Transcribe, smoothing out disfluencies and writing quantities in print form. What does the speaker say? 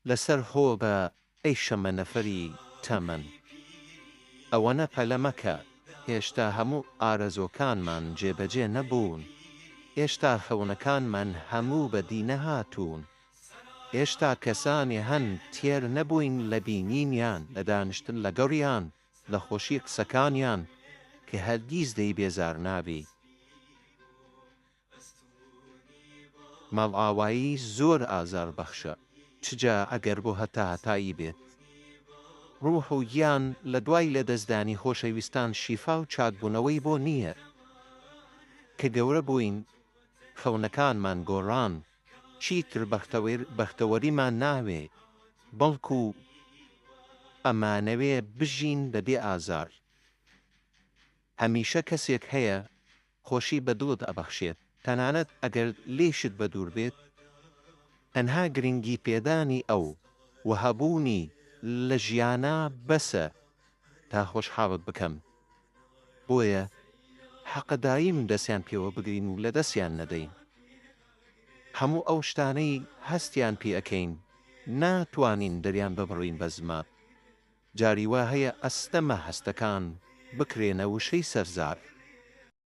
لەسەر خۆ بە ئەی شەمەنەفەری تەمەن. ئەوەنە پەلە مەکە، هێشتا هەموو ئارەزووەکانمان جێبەجێ نەبوون، هێشتا خەونەکانمان هەموو بەدی نەهاتوون، هێشتا کەسانێ هەن تێر نەبووین لە بینینیان، لە دانیشتن لەگەڵیان، لە خۆشی قسەکانیان کە هەرگیز لێی بێزار نابی. ماڵئاوایی زۆر ئازاربەخشە، چ جا ئەگەر بۆ هەتاهەتایی بێت. ڕوح و گیان لە دوای لەدەستدانی خۆشەویستان شیفا و چاکبوونەوەی بۆ نییە. کە گەورە بووین، خەونەکانمان گۆڕان، چیتر بەختەوەریمان ناوێ، بەڵکو ئەمانەوێ بژین بەبێ ئازار. هەمیشە کەسێک هەیە خۆشی بە دڵت ئەبەخشێت تەنانەت ئەگەر لێیشت بەدوور بێت، تەنها گرنگی پێدانی ئەو و هەبوونی لە ژیانا بەسە تا خۆشحاڵت بکەم، بۆیە حەقە دایم دەستیان پێوە بگرین و لەدەستیان نەدەین. هەموو ئەو شتانەی هەستیان پێ ئەکەین ناتوانین دەریان ببڕین بە زمان. جاری وا هەیە ئەستەمە هەستەکان بکرێنە وشەی سەر زار.